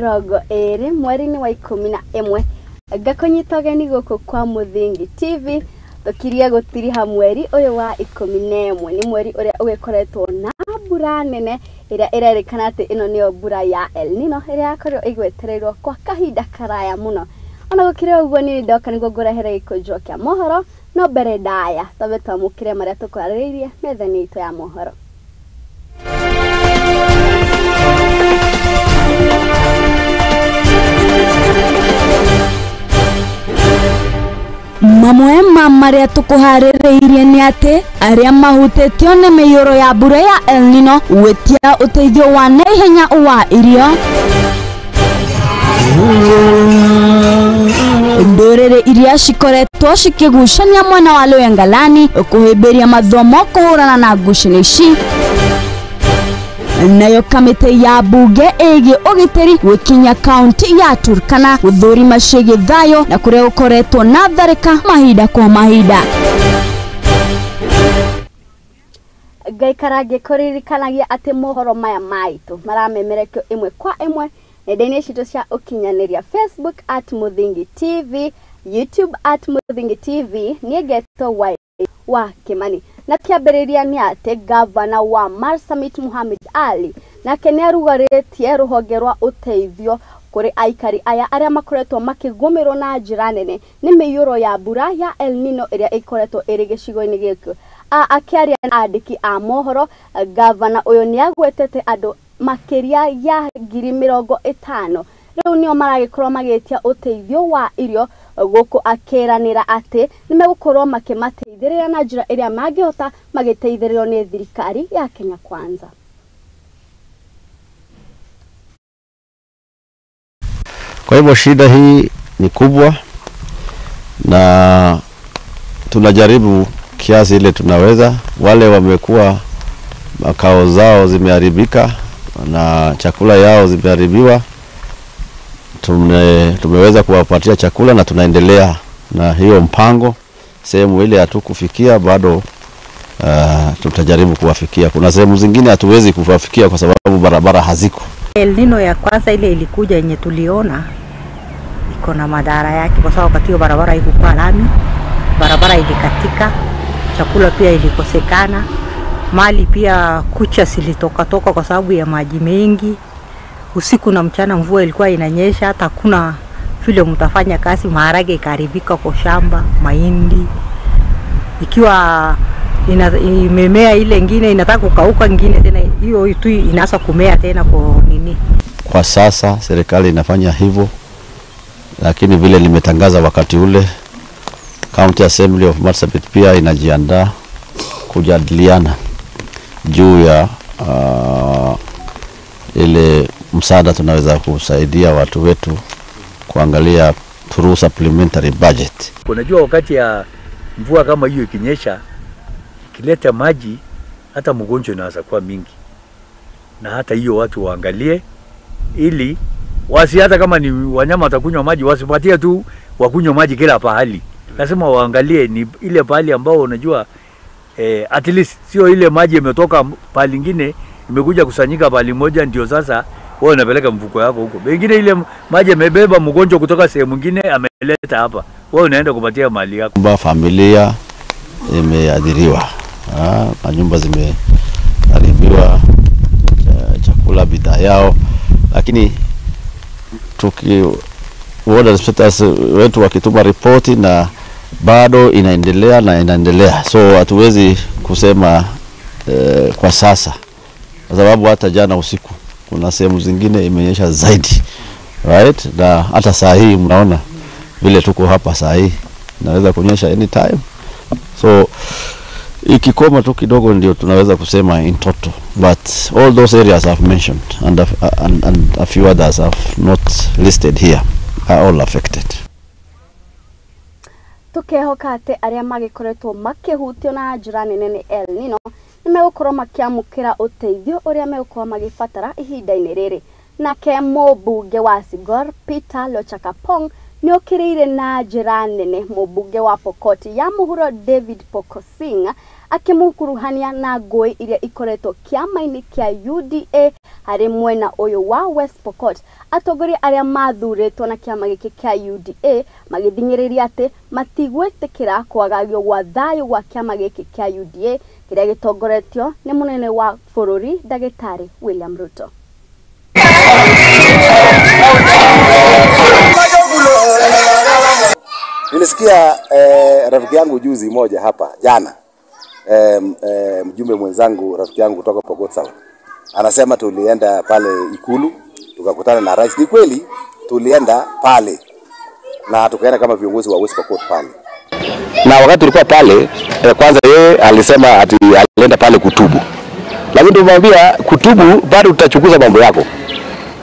20 mweri-inĩ wa 11 ngakũnyita ũgeni gũkũ kwa Mũthingi TV tũkirie gũtiriha mweri ũyũ wa 11 nĩ mweri ũrĩa ũgĩkoretwo na mbura nene ĩrĩa ĩrerĩkana atĩ ĩno nĩyo mbura ya El Nino ĩrĩa yakorirwo ĩgwetereirwo kwa kahinda karaya mũno. Ona gũkĩrĩ ũguo niĩ ndoka nĩguo ngũrehere gĩkũnjwo kĩa mohoro, no mbere ndaya twambe twamũkĩre marĩa tũkwarĩrĩirie metha-inĩ itũ ya mohoro. Mamwe ma marĩa tũkũharĩrĩirie nĩ atĩ arĩa mahutĩtio nĩ mĩiyũro ya mbura ya El Nino gwĩtia ũteithio wa naihenya wa irio. Ndũrĩrĩ iria cikoretwo cikĩgucania mwena wa Loyangalani kũhĩmbĩria mathomo kũhũrana na ngucanio ici. Nayo kamĩtĩ ya bunge ĩgiĩ ũgitĩri gwĩkinya kaunti ya Turkana gũthũrima ciĩgiĩ thayũ na kũrĩa gũkoretwo na tharĩka mahinda kwa mahinda. Ngaikara ngĩkũririkanagia atĩ mohoro maya maitũ maramemerekio ĩmwe kwa ĩmwe nenda-inĩ citũ cia ũkinyanĩria Facebook at Mũthingi TV, YouTube at Mũthingi TV. Niĩ ngetwo wa Kimani. Na kĩambĩrĩria nĩ atĩ gavana wa Marsabit Mohamed Ali nake nĩ arugarĩtie rũhonge rwa ũteithio kũrĩ aikari aya arĩa makoretwo makĩgũmĩrwo na njĩra nene nĩ mĩiyũro ya mbura ya El Nino ĩrĩa ĩkoretwo ĩrĩ gĩcigo-inĩ gĩkĩ. Akĩaria na andĩki a mohoro, gavana ũyũ nĩ agwetete andũ makĩria ya 50,000 rĩu nĩo maragĩkorwo magĩtia ũteithio wa irio gũkũ akĩranĩra atĩ nĩ megũkorwo makĩmateithĩrĩria na njĩra ĩrĩa mangĩhota magĩteithĩrĩrio nĩ thirikari ya Kenya Kwanza. Kwa hivyo shida hii ni kubwa na tunajaribu kiasi ile tunaweza. Wale wamekuwa makao zao zimeharibika na chakula yao zimeharibiwa, tumeweza kuwapatia chakula na tunaendelea na hiyo mpango. Sehemu ile hatukufikia bado, tutajaribu kuwafikia. Kuna sehemu zingine hatuwezi kuwafikia kwa sababu barabara haziko. El Nino ya kwanza ile ilikuja yenye tuliona iko na madhara yake, kwa sababu wakati barabara haikuwa lami, barabara ilikatika, chakula pia ilikosekana, mali pia kucha zilitoka toka kwa sababu ya maji mengi. Usiku na mchana mvua ilikuwa inanyesha, hata hakuna vile mtafanya kazi. Maharage ikaharibika kwa shamba, mahindi ikiwa imemea ile ingine inataka kukauka, ingine tena hiyo tu inaanza kumea tena kwa nini. Kwa sasa serikali inafanya hivyo, lakini vile nimetangaza wakati ule, County Assembly of Marsabit pia inajiandaa kujadiliana juu ya ile msaada tunaweza kusaidia watu wetu, kuangalia through supplementary budget. Unajua wakati ya mvua kama hiyo ikinyesha, ikileta maji, hata mgonjwa inaweza kuwa mingi. Na hata hiyo watu waangalie ili wasi, hata kama ni wanyama watakunywa maji, wasipatie tu wakunywa maji kila pahali. Lazima waangalie ni ile pahali ambao unajua at least sio ile maji imetoka pahali nyingine imekuja kusanyika pahali moja ndio sasa wewe unapeleka mfuko yako huko. Pengine ile maji imebeba mgonjwa kutoka sehemu nyingine ameleta hapa, wewe unaenda kupatia mali yako. Kwa familia imeadhiriwa, nyumba zimeharibiwa, chakula, bidhaa yao, lakini tuki ward inspectors wetu wakituma ripoti na bado inaendelea na inaendelea, so hatuwezi kusema kwa sasa, kwa sababu hata jana usiku kuna sehemu zingine imenyesha zaidi, right? Na hata saa hii mnaona vile tuko hapa saa hii inaweza kunyesha anytime, so ikikoma tu kidogo ndio tunaweza kusema in total, but all those areas I've mentioned and a few others I've not listed here are all affected. Tukehoka atĩ arĩa magĩkoretwo makĩhutio na njĩra nene nĩ El Nino nĩ megũkorwo makĩamũkĩra ũteithio ũrĩa megũkorwo magĩbatara ihinda-inĩ rĩrĩ. Nake mũmbunge wa Sigor Peter Lochakapong Nĩ okĩrĩire na njĩra nene mũmbunge wa Pokot ya mũhuro David Pokosing akĩmũkuruhania na ngũĩ iria ikoretwo kĩama-inĩ kĩa UDA harĩ mwena ũyũ wa West Pokot. Atongoria arĩa mathurĩtwo na kĩama gĩkĩ kĩa UDA magĩthing'ĩrĩria atĩ matigwĩtĩkĩra kwagagio gwa thayũ gwa kĩama gĩkĩ kĩa UDA kĩrĩa gĩtongoretio nĩ mũnene wa bũrũri Ndagĩtarĩ William Ruto. Nilisikia rafiki yangu juzi moja hapa jana, mjumbe mwenzangu rafiki yangu kutoka Pokot South anasema tulienda pale Ikulu tukakutana na rais. Ni kweli tulienda pale na tukaenda kama viongozi wa West Pokot pale, na wakati tulikuwa pale kwanza yeye alisema ati alienda pale kutubu, lakini tumwambia kutubu bado tutachunguza mambo yako.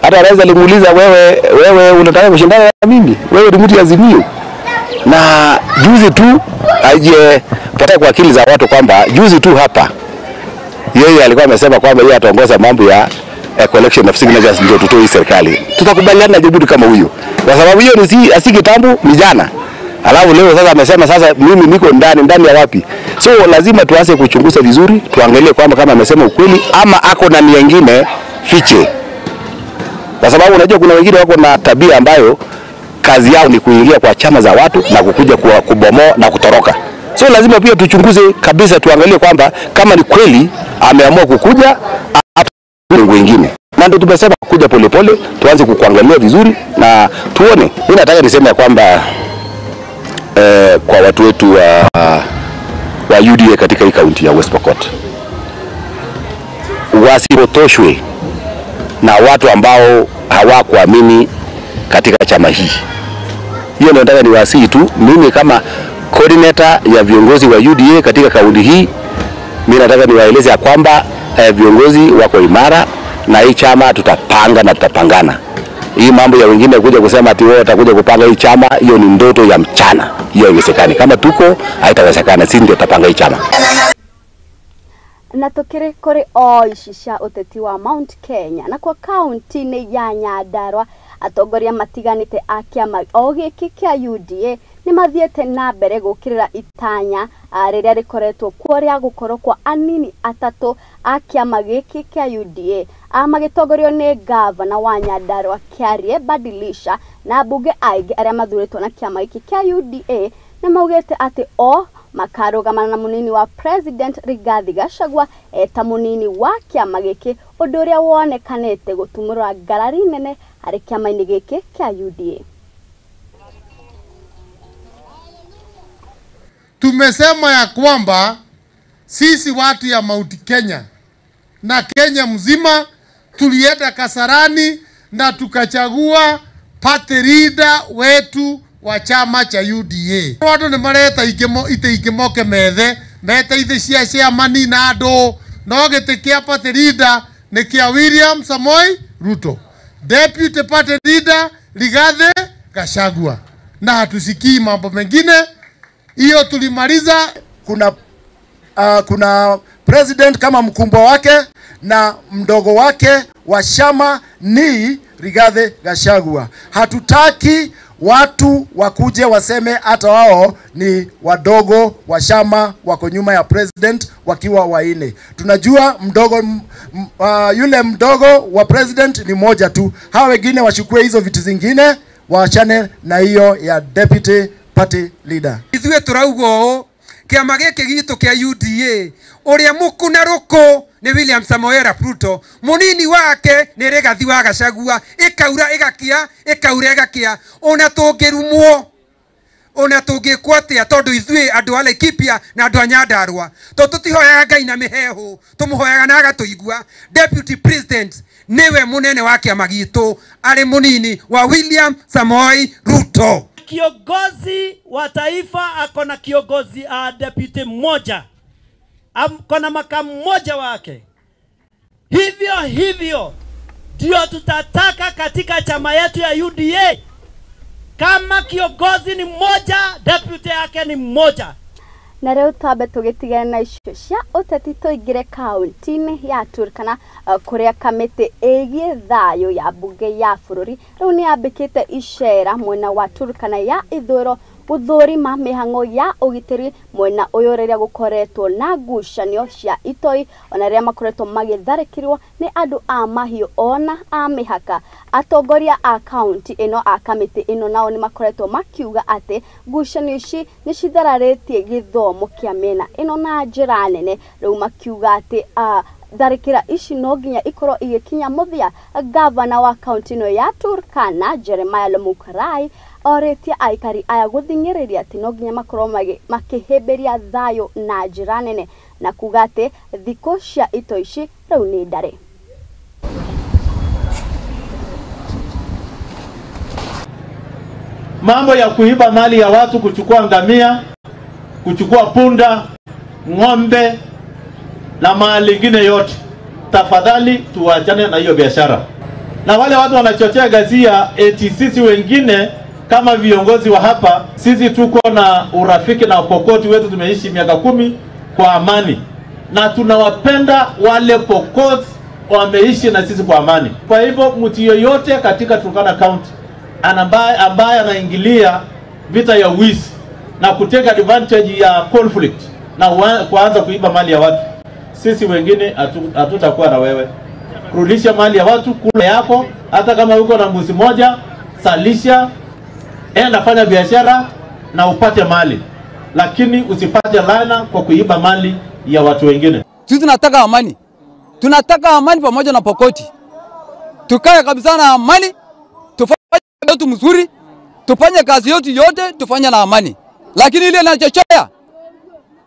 Hata rais alimuuliza, wewe unataka kushindana na mimi? Wewe ni mtu Azimio. Na juzi tu aje kwa akili za watu kwamba juzi tu hapa yeye alikuwa amesema kwamba yeye ataongoza mambo ya collection of signatures ndio tutoe serikali. Tutakubaliana na jibu kama huyo, kwa sababu hiyo ni si kitambo, ni jana. Alafu leo sasa amesema sasa mimi niko ndani ya wapi? So lazima tuanze kuchunguza vizuri, tuangalie kwamba kama amesema ukweli ama ako na nia nyingine fiche. Kwa sababu unajua kuna wengine wako na tabia ambayo kazi yao ni kuingia kwa chama za watu na kukuja kubomoa na kutoroka. So lazima pia tuchunguze kabisa, tuangalie kwamba kama ni kweli ameamua kukuja hapo wengine. Na ndio tumesema kuja polepole, tuanze kukuangalia vizuri na tuone. Mimi nataka niseme kwamba kwa watu wetu wa UDA katika hii kaunti ya West Pokot, wasipotoshwe na watu ambao hawakuamini katika chama hii. Hiyo ndio nataka niwasihi tu. Mimi kama coordinator ya viongozi wa UDA katika kaunti hii, mimi nataka niwaeleze ya kwamba viongozi wako imara na hii chama tutapanga na tutapangana. Hii mambo ya wengine kuja kusema ati wao watakuja kupanga hii chama, hiyo ni ndoto ya mchana. Hiyo haiwezekani. Kama tuko haitawezekana, sisi ndio tutapanga hii chama. Na tukiri kuri o ici cia uteti wa Mount Kenya na kwa kaunti-inĩ ya Nyandarua, atongoria matiganĩte a kĩama o gĩkĩ kĩa UDA nĩ mathiĩte na mbere gũkĩrĩra itanya rĩrĩa rĩkoretwo kuo rĩa gũkorwo kwa anini atatũ a kĩama gĩkĩ kĩa UDA magĩtongorio nĩ gavana wa Nyandarua Kĩarie Badilisha na mbunge aingĩ arĩa mathurĩtwo na kĩama gĩkĩ kĩa UDA nĩ maugĩte atĩ o makarũgamana na munini wa President Rigathi Gachagua eta munini wa kĩama gĩkĩ, ũndũ ũrĩa wonekanĩte gũtumũra ngarari nene harĩ kĩama-inĩ gĩkĩ kĩa UDA. Tumesema ya kwamba sisi watu ya Mount Kenya na Kenya mzima tulienda Kasarani na tukachagua party leader wetu wa chama cha UDA. Watu ni mareta ite ikimoke methe mete ithe cia chairman na andu no gĩtĩ kĩa party leader nĩ kĩa William Samoei Ruto, deputy party leader Rigathi Gachagua, na hatusikii mambo mengine. Hiyo tulimaliza. Kuna president kama mkumbwa wake na mdogo wake wa chama ni Rigathi Gachagua. Hatutaki watu wakuje waseme hata wao ni wadogo wa chama wako nyuma ya president wakiwa waine. Tunajua mdogo, yule mdogo wa president ni moja tu. Hawa wengine wachukue hizo vitu zingine, waachane na hiyo ya deputy party leader. Ithuĩ tũrauga ũũ, kĩama gĩkĩ gitũ kĩa UDA ũrĩa mũkuna rũkũ nĩ William Samoei Arap Ruto, mũnini wake nĩ Rigathi wa Gachagua. Ĩkaura ĩgakia, ĩkaura ĩgakia. Ona tũngĩrumwo, ona tũngĩkwo atĩa, tondũ ithuĩ andũ a Laikipia na andũ a Nyandarua tondũ tũtihoyaga Ngai na mĩheehũ, tũmũhoyaga na agatũigua. Deputy President nĩwe mũnene wa kĩama gitũ, arĩ mũnini wa William Samoei Ruto. Kiongozi wa taifa ako na kiongozi deputy mmoja, ako na makamu mmoja wake. Hivyo hivyo ndio tutataka katika chama yetu ya UDA. Kama kiongozi ni mmoja, deputy yake ni mmoja. Na rĩu twambe tũgĩtigane na icio cia ũteti tũingĩre kaunti-inĩ ya Turkana, kũrĩa kamĩtĩ ĩgiĩ thayũ ya mbunge ya bũrũri rĩu nĩ yambĩkĩte icera mwena wa Turkana ya ithũĩro gũthũrima mĩhang'o ya ũgitĩri mwena ũyũ rĩrĩa gũkoretwo na ngucanio cia itoi ona rĩrĩa makoretwo magĩtharĩkĩrwo nĩ andũ a mahiũ ona a mĩhaka. Atongoria a kaunti ĩno a kamĩtĩ ĩno nao nĩ makoretwo makiuga atĩ ngucanio ici nĩ cithararĩtie gĩthomo kĩa mĩena ĩno na njĩra nene, rĩu makiuga atĩ tharĩkĩra ici no nginya ikorwo igĩkinya mũthia. Gavana wa kaunti ĩno ya Turkana Jeremiah Lomukarai orĩtie aikari aya gũthing'ĩrĩria atĩ no nginya makorwo makĩhĩmbĩria thayũ na njĩra nene na kuga atĩ thikũ cia ito ici rĩu nĩ ndare. Mambo ya kuiba mali ya watu, kuchukua ngamia, kuchukua punda, ng'ombe na mali nyingine yote, tafadhali tuachane na hiyo biashara. Na wale watu wanachochea ghasia eti sisi wengine kama viongozi wa hapa, sisi tuko na urafiki na Pokoti wetu, tumeishi miaka 10 kwa amani na tunawapenda wale Pokot wameishi na sisi kwa amani. Kwa hivyo mtu yoyote katika Turkana County ambaye anaingilia vita ya wizi na kuteka advantage ya conflict na kuanza kuiba mali ya watu, sisi wengine hatutakuwa na wewe. Rudisha mali ya watu, kula yako, hata kama uko na mbuzi moja, salisha, enda fanya biashara na upate mali, lakini usipate laana kwa kuiba mali ya watu wengine. Sisi tunataka amani. Tunataka amani pamoja na Pokoti. Tukae kabisa na amani, tufanye yetu mzuri, tufanye kazi yetu yote, tufanye na amani. Lakini ile inachochea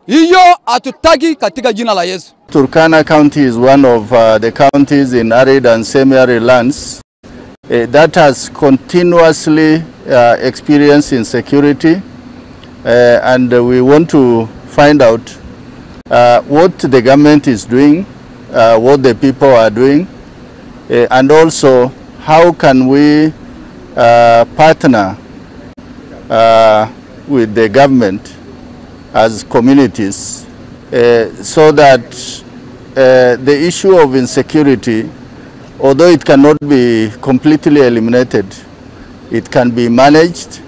hiyo hatutaki katika jina la Yesu. Turkana County is one of the counties in arid and semi-arid lands that has continuously experienced insecurity, and we want to find out what the government is doing, what the people are doing, and also how can we partner with the government as communities so that the issue of insecurity, although it cannot be completely eliminated, it can be managed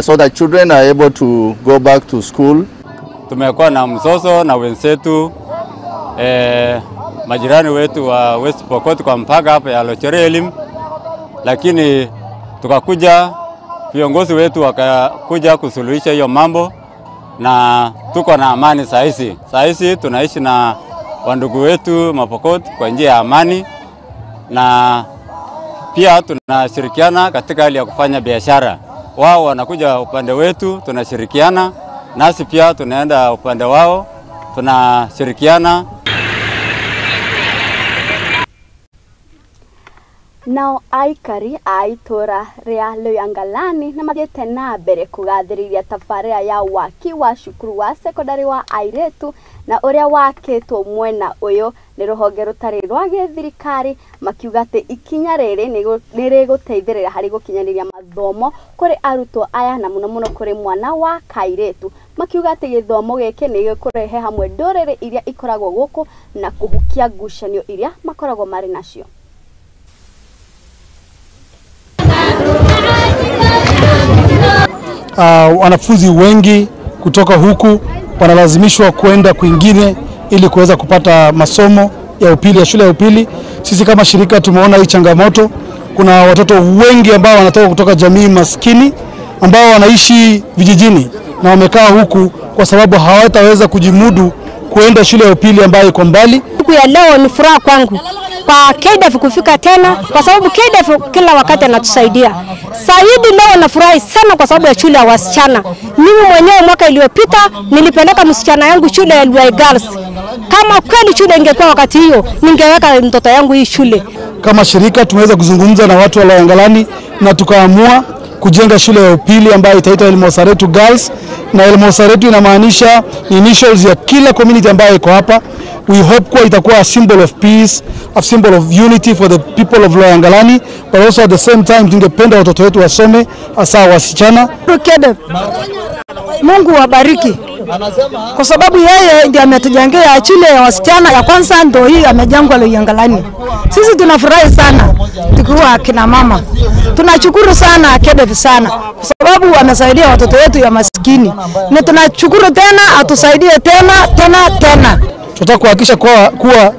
so that children are able to go back to school. Tumekuwa na mzozo na wenzetu majirani wetu wa West Pokot kwa mpaka hapa ya Lochorelim, lakini tukakuja viongozi wetu wakakuja kusuluhisha hiyo mambo na tuko na amani saa hizi. Saa hizi tunaishi na wandugu wetu Mapokot kwa njia ya amani, na pia tunashirikiana katika hali ya kufanya biashara. Wao wanakuja upande wetu, tunashirikiana, nasi pia tunaenda upande wao, tunashirikiana. Nao aikari a itũra rĩa Loyangalani nĩ mathiĩte na mbere kũgathĩrĩria tabarĩra ya waki wa cukuru wa sekondari wa airĩtu na ũrĩa wakĩtwo mwena ũyũ nĩ rũhonge rũtarĩ rwa gĩthirikari, makiuga atĩ ikinya rĩrĩ nĩ rĩgũteithĩrĩria harĩ gũkinyanĩria mathomo kũrĩ arutwo aya na mũno mũno kũrĩ mwana wa kairĩtu. Makiuga atĩ gĩthomo gĩkĩ nĩ gĩkũrehe hamwe ndũrĩrĩ iria ikoragwo gũkũ na kũhukia ngucanio iria makoragwo marĩ nacio. Wanafunzi wengi kutoka huku wanalazimishwa kwenda kwingine ili kuweza kupata masomo ya upili, ya shule ya upili. Sisi kama shirika tumeona hii changamoto. Kuna watoto wengi ambao wanatoka kutoka jamii maskini ambao wanaishi vijijini na wamekaa huku kwa sababu hawataweza kujimudu kuenda shule ya upili ambayo iko mbali. Siku ya leo ni furaha kwangu kwa KDF kufika tena, kwa sababu KDF kila wakati anatusaidia. Saidi leo nafurahi sana kwa sababu ya shule ya wasichana. Mimi mwenyewe mwaka iliyopita nilipeleka msichana yangu shule ya Luai Girls. Kama kweli shule ingekuwa wakati hiyo, ningeweka mtoto yangu hii shule. Kama shirika tumeweza kuzungumza na watu wa Loyangalani na tukaamua kujenga shule ya upili ambayo itaitwa Elmosaretu Girls, na Elmosaretu inamaanisha initials ya kila community ambayo iko hapa. We hope kuwa itakuwa a symbol of peace, a symbol of unity for the people of Loyangalani, but also at the same time tungependa watoto wetu wasome, hasa wasichana. Mungu wabariki. kwa sababu yeye ndiye ametujengea shule ya wasichana ya kwanza, ndio hii amejengwa Loiyangalani. Sisi tunafurahi sana tukiwa kina mama, tunashukuru sana KEDEF sana kwa sababu amesaidia watoto wetu ya maskini, na tunashukuru tena, atusaidie tena tena tena. Tunataka kuhakikisha kuwa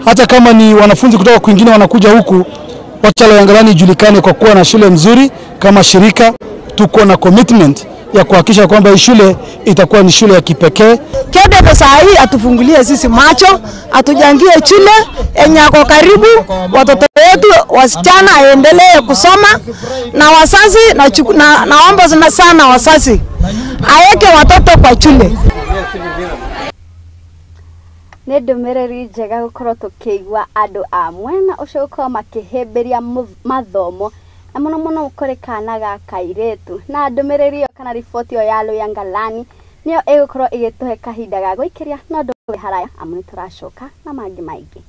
hata kama ni wanafunzi kutoka kwingine wanakuja huku, wacha Loiyangalani ijulikane kwa kuwa na shule mzuri. Kama shirika tuko na commitment ya kuhakikisha kwamba hii shule itakuwa ni shule ya kipekee. KEDEF saa hii atufungulie sisi macho, atujangie shule yenye ako karibu, watoto wetu wasichana aendelee kusoma, na wazazi na naomba sana wazazi aeke watoto kwa shule. Nĩ ndũmĩrĩri njega gũkorwo tũkĩigua andũ a mwena ũcio gũkorwo makĩhĩmbĩria mathomo na mũno mũno kũrĩ kana ga kairĩtu. Na ndũmĩrĩri ĩyo kana riboti ĩyo ya Loiyangalani nĩyo ĩgũkorwo ĩgĩtũhe kahinda ga gũikĩria, no ndũgĩ haraya amu nĩ tũracoka na mangĩ maingĩ.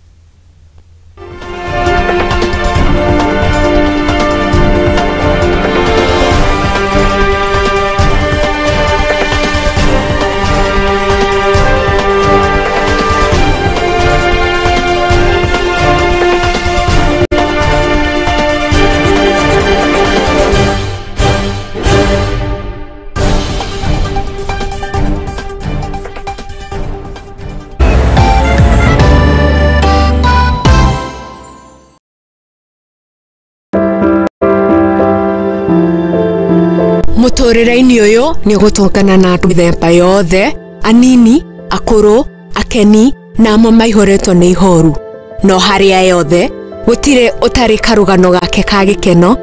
Mũtũrĩre-inĩ ũyũ nĩ ũgũtũngana na andũ mĩthemba yothe, anini, akũrũ, akeni na amwe maihũrĩtwo nĩ ihoru. No harĩa yothe gũtirĩ ũtarĩ karũgano gake ka gĩkeno,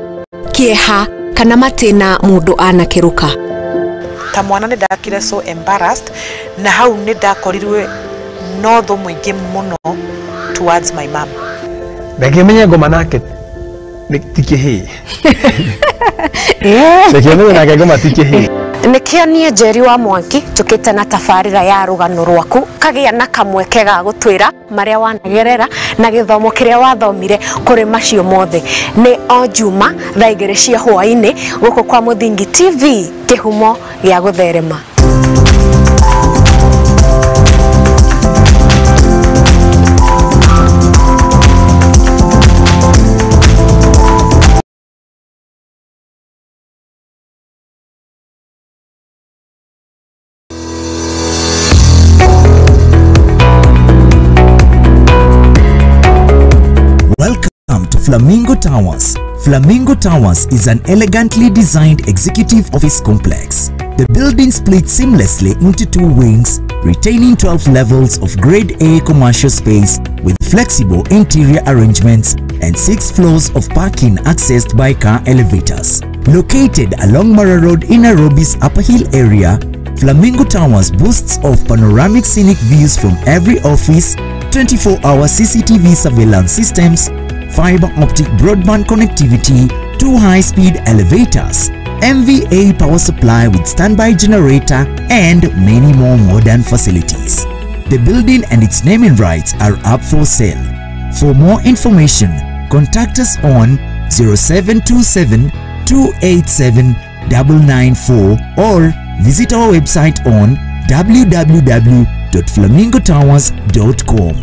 kĩeha kana matĩna mũndũ anakĩrũka. Ta mwana nĩ ndakire so embarrassed, na hau nĩ ndakorirwe no thũ mũingĩ mũno towards my mom. Ndangĩmenya ngoma nake ti kĩhĩĩ. Ndangĩmenya nake ngoma ti kĩhĩĩ. Nĩkĩo niĩ Njeri wa Mwangi njũkĩte na tabarĩra ya rũgano rwaku, kagĩa na kamweke ga gũtwĩra marĩa wanagerera na gĩthomo kĩrĩa wathomire kũrĩ macio mothe. Nĩ o Juma thaa 2 cia hwaĩ-inĩ gũkũ kwa Mũthingi TV, kĩhumo gĩa gũtherema. Flamingo Towers. Flamingo Towers is an elegantly designed executive office complex. The building splits seamlessly into two wings, retaining 12 levels of Grade A commercial space with flexible interior arrangements and 6 floors of parking accessed by car elevators. Located along Mara Road in Nairobi's Upper Hill area, Flamingo Towers boasts of panoramic scenic views from every office, 24-hour CCTV surveillance systems, fiber optic broadband connectivity, 2 high-speed elevators, MVA power supply with standby generator, and many more modern facilities. The building and its naming rights are up for sale. For more information, contact us on 0727 287 994 or visit our website on www.flamingotowers.com.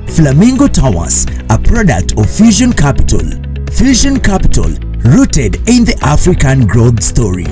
Flamingo Towers, a product of Fusion Capital. Fusion Capital, rooted in the African growth story.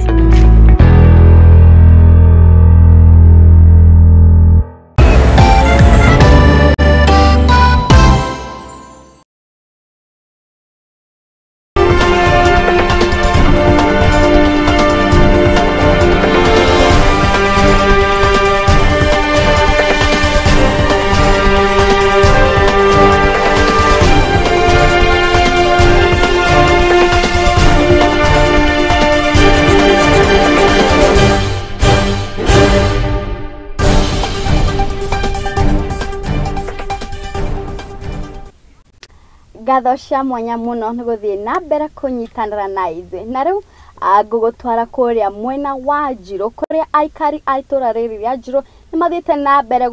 Ngatho cia mwanya muno nĩ gũthiĩ na mbere kũnyitanĩra na ithuĩ. Na rĩu ngũgũtwara kũrĩa mwena wa Njirũ, kũrĩa aikari a itũra rĩrĩ rĩa Njirũ nĩ mathiĩte na mbere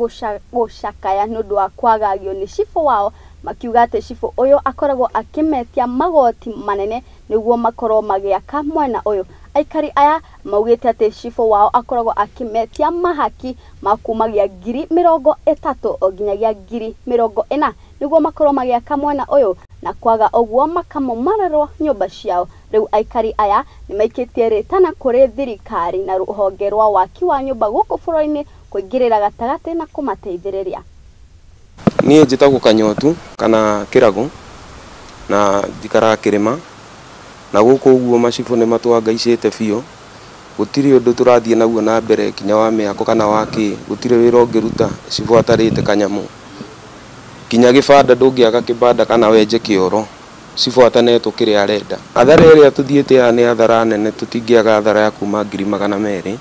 gũcakaya nĩ ũndũ wa kwagagio nĩ cibũ wao, makiuga atĩ cibũ ũyũ akoragwo akĩmetia magoti manene nĩguo makorwo magĩaka mwena ũyũ. Aikari aya maugĩte atĩ cibũ wao akoragwo akĩmetia mahaki ma kumagia 30,000 nginyagia 40,000 nĩguo makorwo magĩaka mwena ũyũ na kwaga ũguo makamomorerwo nyũmba ciao. Rĩu aikari aya nĩmaikĩtie rĩtana kũrĩ thirikari na rũhonge rwa waki wa nyũmba gũkũ bũrũri-inĩ kũingĩrĩra gatagatĩ na kũmateithĩrĩria. Niĩ njĩtagwo Kanyotu kana Kĩrago na njikaraga kĩrĩma na gũkũ ũguo macibũ nĩ matwangaicĩte biũ, gũtirĩ ũndũ tũrathiĩ naguo na mbere kinya wa mĩako kana wa kĩ, gũtirĩ wĩra ũngĩruta cibũ atarĩte kanyamũ, kinya gĩbanda ndũngĩaka kĩbanda kana wenje kĩoro cibũ atanetwo kĩrĩa arenda. Athara ĩrĩa tũthiĩte haha nĩ athara nene, tũtingĩaga athara ya kuma 200,000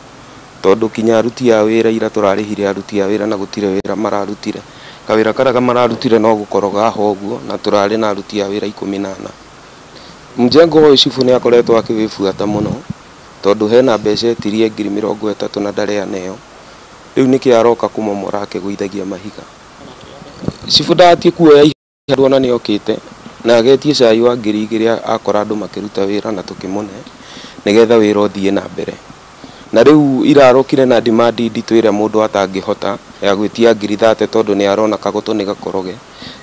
tondũ kinya aruti a wĩra ira tũrarĩhire aruti a wĩra na gũtirĩ wĩra mararutire, kawĩra karĩa mararutire no gũkoroga ho ũguo na tũrarĩ na aruti a wĩra 14. Mjengo ũyũ cibũ nĩ akoretwo akĩwĩbuata mũno tondũ hena mbeca etirie 30,000 na ndarĩ aneo, rĩu nĩkĩo aroka kũmomora akĩgũithagia mahiga. Cibũ ndatie kuoya ihandũ ona nĩokĩte na agetie cai wa 2,000 akora andũ makĩruta wĩra na tũkĩmũne nĩgetha wĩra ũthiĩ na mbere. Na rĩu irarokire na demand nditũ ĩrĩa mũndũ atangĩhota ya gwĩtia 30,000 tondũ nĩ arona kagoto nĩ gakoroge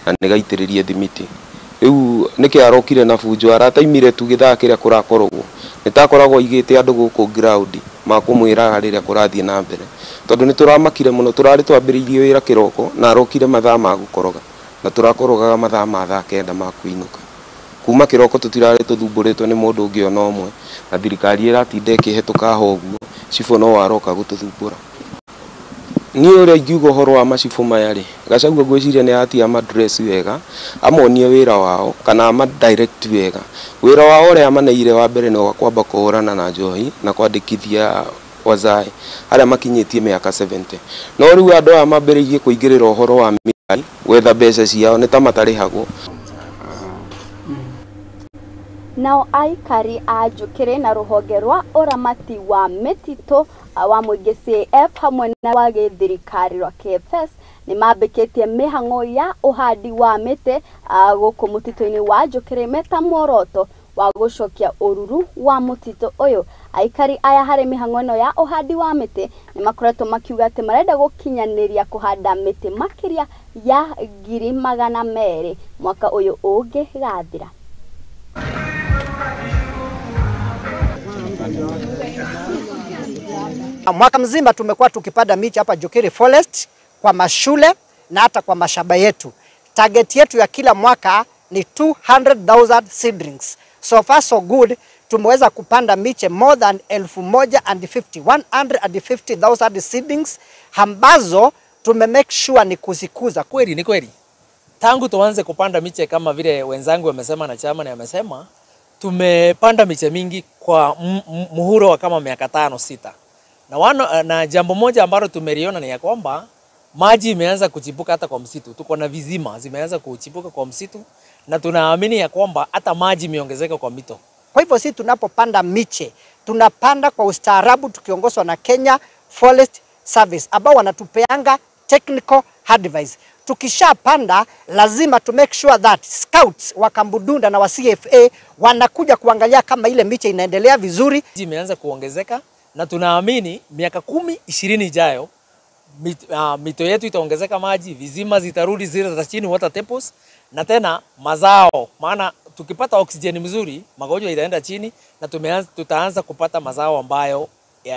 na nĩ gaitĩrĩrie thimiti. Rĩu nĩkĩo arokire na bunjo arataimire tu gĩthaa kĩrĩa kũrakorogwo, nĩtakoragwo aigĩte andũ gũkũ ground makũmwĩraga rĩrĩa kũrathiĩ na mbere tondũ nĩtũramakire mũno, tũrarĩ twambĩrĩirie wĩra kĩroko na arokire mathaa ma gũkoroga na tũrakorogaga mathaa ma thaa 9 ma kũinũka. Kuma kĩroko tũtirarĩ tũthumbũrĩtwo nĩ mũndũ ũngĩ ona ũmwe na thirikari ĩratinda ĩkĩhetũka ho ũguo, cibũ no aroka gũtũthumbũra. Niĩ ũrĩa ingiuga ũhoro wa macibũ maya rĩ, Gachagua ngwĩciria nĩ atia amadress wega, amonie wĩra wao kana amadirect wega. Wĩra wao ũrĩa amaneire wa mbere nĩ wa kwamba kũhũrana na njohi na kwandĩkithia wazae arĩa makinyĩtie mĩaka 70. No rĩu andũ aya mambĩrĩirie kũingĩrĩra ũhoro wa mĩai gwetha mbeca ciao nĩ ta matarĩhagwo. Nao aikari a Njũkĩrĩ na rũhonge rwa ũramati wa mĩtitũ wa mũingĩ CAF hamwe na wa gĩthirikari rwa KFS nĩ mambĩkĩtie mĩhang'o ya ũhandi wa mĩtĩ gũkũ mũtitũ-inĩ wa Njũkĩrĩ meta muoroto wa gũcokia ũruru wa mũtitũ ũyũ. Aikari aya harĩ mĩhang'o ĩno ya ũhandi wa mĩtĩ nĩ makoretwo makiuga atĩ marenda gũkinyanĩria kũhanda mĩtĩ makĩria ya 200,000 mwaka ũyũ ũngĩgathira. Mwaka mzima tumekuwa tukipanda miche hapa Njũkĩrĩ Forest kwa mashule na hata kwa mashamba yetu. Target yetu ya kila mwaka ni 200,000 seedlings. So far so good, tumeweza kupanda miche more than 1,050, 150,000 seedlings ambazo tume make sure ni kuzikuza. Kweli ni kweli. Tangu tuanze kupanda miche kama vile wenzangu wamesema na chama na amesema, tumepanda miche mingi kwa muhuro wa kama miaka 5 6. Na jambo moja ambalo tumeliona ni ya kwamba maji imeanza kuchipuka hata kwa msitu. Tuko na vizima zimeanza kuchipuka kwa msitu na tunaamini ya kwamba hata maji imeongezeka kwa mito. Kwa hivyo sisi tunapopanda miche, tunapanda kwa ustaarabu tukiongozwa na Kenya Forest Service ambao wanatupeanga technical advice. Tukishapanda lazima to make sure that scouts wa Kambudunda na wa CFA wanakuja kuangalia kama ile miche inaendelea vizuri. Imeanza kuongezeka na tunaamini miaka 10 20 ijayo mito yetu itaongezeka maji, vizima zitarudi zile za chini, water tables, na tena mazao, maana tukipata oksijeni mzuri magonjwa itaenda chini na tutaanza kupata mazao ambayo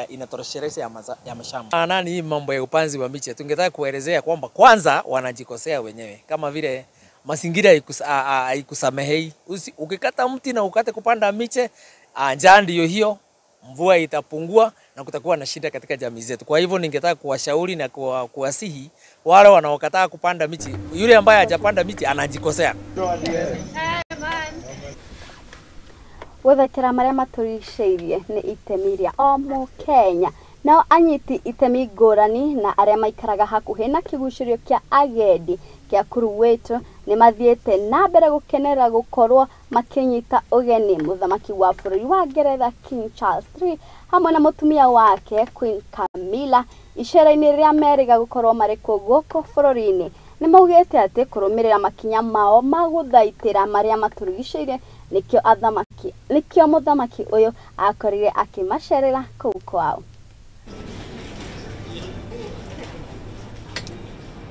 inatosheleza ya mashamba. Nani hii mambo ya upanzi wa miche tungetaka kuelezea kwamba kwanza wanajikosea wenyewe, kama vile mazingira haikusamehei. Ukikata mti na ukate kupanda miche, njaa ndiyo hiyo, mvua itapungua na kutakuwa na shida katika jamii zetu. Kwa hivyo ningetaka kuwashauri na kuwasihi wale wanaokataa kupanda miti, yule ambaye hajapanda miti anajikosea. Gwethatĩra marĩa matũrigicĩirie nĩ itemi rĩa o mũkenya. Nao anyiti itemi ngũrani na arĩa maikaraga hakuhĩ na kĩgucĩrio kĩa agendi kĩa Kuruwetu nĩ mathiĩte na mbere gũkenera gũkorwo makĩnyita ũgeni mũthamaki wa bũrũri wa Ngeretha King Charles III hamwe na mũtumia wake Queen Camilla icera-inĩ rĩa merĩga gũkorwo marĩ kuo gũkũ bũrũri-inĩ. Nĩ maugĩte atĩ kũrũmĩrĩra makinya mao ma gũthaitĩra marĩa matũrigicĩirie Nikio athamaki nikio muthamaki uyu akorire akimacerera kuu kwao.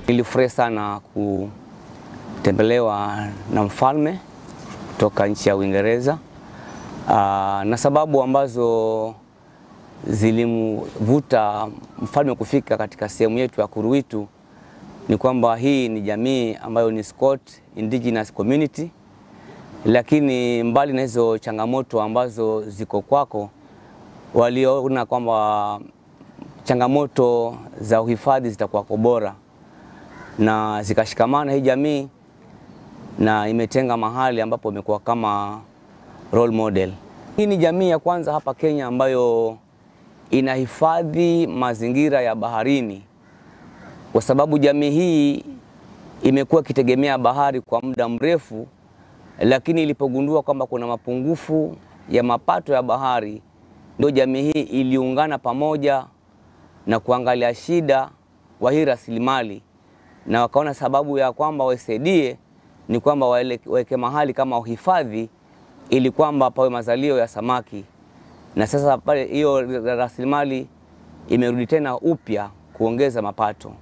Nilifurahi sana kutembelewa na mfalme kutoka nchi ya Uingereza, na sababu ambazo zilimvuta mfalme kufika katika sehemu yetu ya Kuruwitu ni kwamba hii ni jamii ambayo ni Scott Indigenous Community, lakini mbali na hizo changamoto ambazo ziko kwako, waliona kwamba changamoto za uhifadhi zitakuwa bora na zikashikamana hii jamii na imetenga mahali ambapo imekuwa kama role model. Hii ni jamii ya kwanza hapa Kenya ambayo inahifadhi mazingira ya baharini, kwa sababu jamii hii imekuwa ikitegemea bahari kwa muda mrefu, lakini ilipogundua kwamba kuna mapungufu ya mapato ya bahari, ndio jamii hii iliungana pamoja na kuangalia shida wa hii rasilimali, na wakaona sababu ya kwamba wasaidie ni kwamba waweke mahali kama uhifadhi ili kwamba pawe mazalio ya samaki. Na sasa pale hiyo rasilimali imerudi tena upya kuongeza mapato.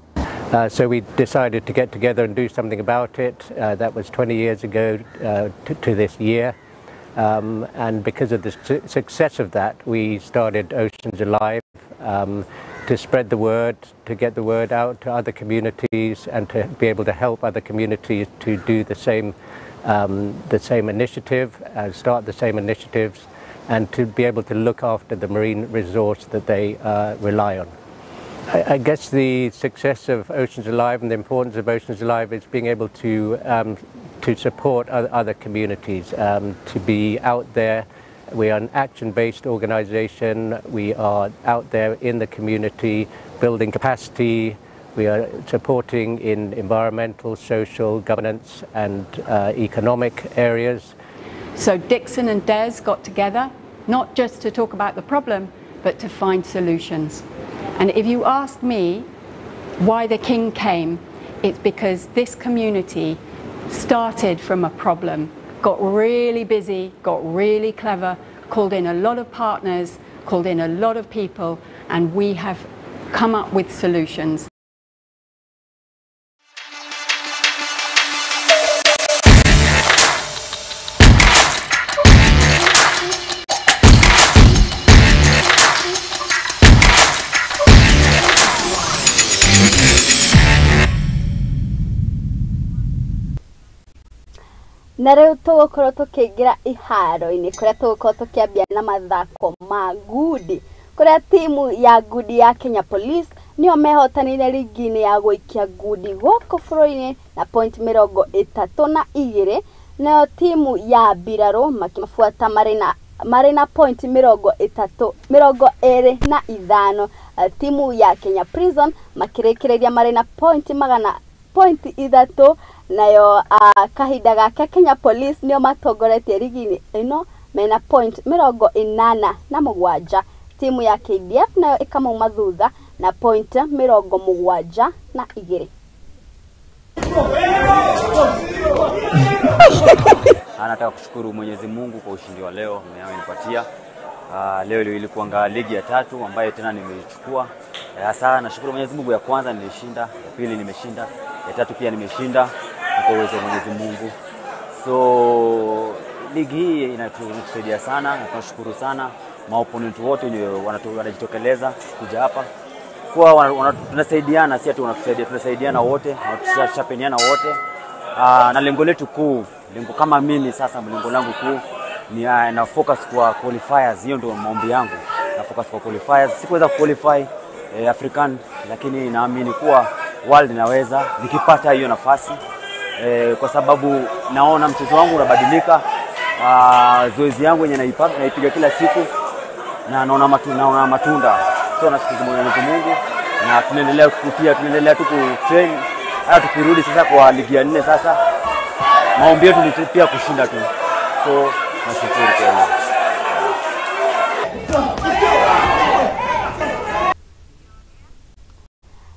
So we decided to get together and do something about it. That was 20 years ago to this year. And because of the success of that, we started Oceans Alive to spread the word, to get the word out to other communities and to be able to help other communities to do the same initiative, start the same initiatives, and to be able to look after the marine resource that they rely on. I guess the success of Oceans Alive and the importance of Oceans Alive is being able to support other communities, to be out there. We are an action-based organization. We are out there in the community, building capacity. We are supporting in environmental, social, governance and economic areas. So Dixon and Des got together, not just to talk about the problem, but to find solutions. And if you ask me why the King came, it's because this community started from a problem, got really busy, got really clever, called in a lot of partners, called in a lot of people, and we have come up with solutions. Na rĩu tũgũkorwo tũkĩingĩra iharo-inĩ kũrĩa tũgũkorwo tũkĩambia na mathako ma ngundi, kũrĩa timu ya ngundi ya Kenya Police nĩo mehotanĩire rigi-inĩ ya gũikia ngundi gũkũ bũrũri-inĩ na point 32, nayo timu ya mbirarũ makĩmabuata marĩ na point 25. Timu ya Kenya Prison makĩrĩkĩrĩria marĩ na point 3, nayo kahinda gake Kenya Police nĩo matongoretie rigi-inĩ ĩno mena point 87. Timu ya KDF nayo ĩkamauma thutha na point 72. Anataka kushukuru Mwenyezi Mungu kwa ushindi wa leo amenipatia. Leo ilikuwa ligi ya tatu ambayo tena nimeichukua. Hasa nashukuru Mwenyezi Mungu, ya kwanza nilishinda, ya pili nimeshinda, ya tatu pia nimeshinda kwa uwezo wa Mwenyezi Mungu. So ligi hii inatusaidia sana na tunashukuru sana maopponent wote wenye wanajitokeleza kuja hapa. Kwa tunasaidiana, si ati wanatusaidia, tunasaidiana wote, tunashapeniana wote. Na lengo letu kuu, lengo kama mimi sasa, lengo langu kuu ni na focus kwa qualifiers. Hiyo ndio maombi yangu, na focus kwa qualifiers. Sikuweza qualify African, lakini naamini kuwa world naweza nikipata hiyo nafasi, kwa sababu naona mchezo wangu unabadilika. Zoezi yangu yenye naipiga kila siku na naona matunda. So nashukuru Mwenyezi Mungu na tunaendelea kupitia, tunaendelea tu kutrain. Hata tukirudi sasa kwa ligi ya 4 sasa, maombi yetu ni pia kushinda tu. So nashukuru kwa hiyo.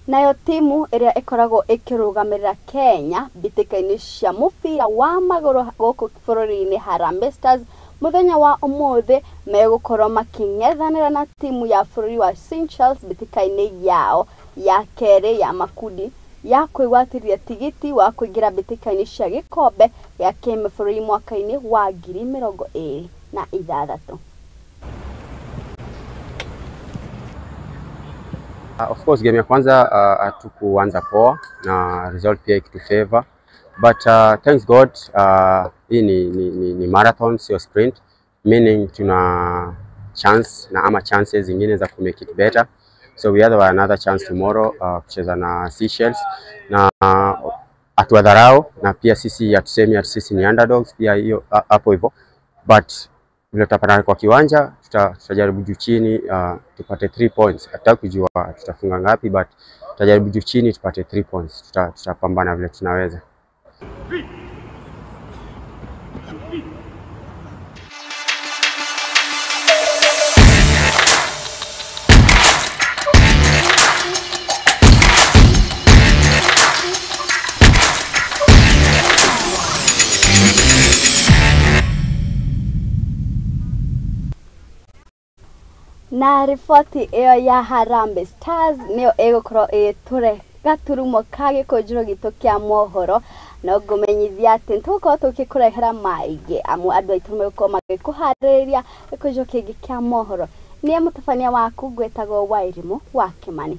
Nayo timu ĩrĩa ĩkoragwo ĩkĩrũgamĩrĩra Kenya mbĩtĩka-inĩ cia mũbira wa magũrũ gũkũ bũrũri-inĩ Harambee Stars mũthenya wa ũmũthĩ megũkorwo makĩng'ethanĩra na timu ya bũrũri wa Seychelles mbĩtĩka-inĩ yao ya kerĩ ya makundi ya kwĩgwatĩria tigiti wa kũingĩra mbĩtĩka-inĩ cia gĩkombe gĩa kĩmabũrũri mwaka-inĩ wa 2026. Of course game ya kwanza hatukuanza poa na result pia ikitu favor, but thanks God, hii ni marathon, sio sprint, meaning tuna chance na ama chances zingine za ku make it better, so we have another chance tomorrow kucheza na Seychelles na hatuwadharau, na pia sisi hatusemi ati sisi ni underdogs pia hiyo hapo hivyo, but vile tutapatana kwa kiwanja tutajaribu juu chini tupate 3 points. Hatutaki kujua tutafunga ngapi, but tutajaribu juu chini tupate 3 points. Tutapambana vile tunaweza. Na riboti ĩyo ya Harambee Stars nĩyo ĩgũkorwo ĩgĩtũre gaturumo ka gĩkũnjĩro gitũ kĩa mohoro, no ngũmenyithia atĩ nĩtũgũkorwo tũgĩkũrehera maingĩ amu andũ aitũ megũkorwo magĩkũharĩrĩria gĩkũnjĩro kĩngĩ kĩa mohoro. Niĩ mũtabania waku ngwĩtagwo Wairimũ wa Kĩmani.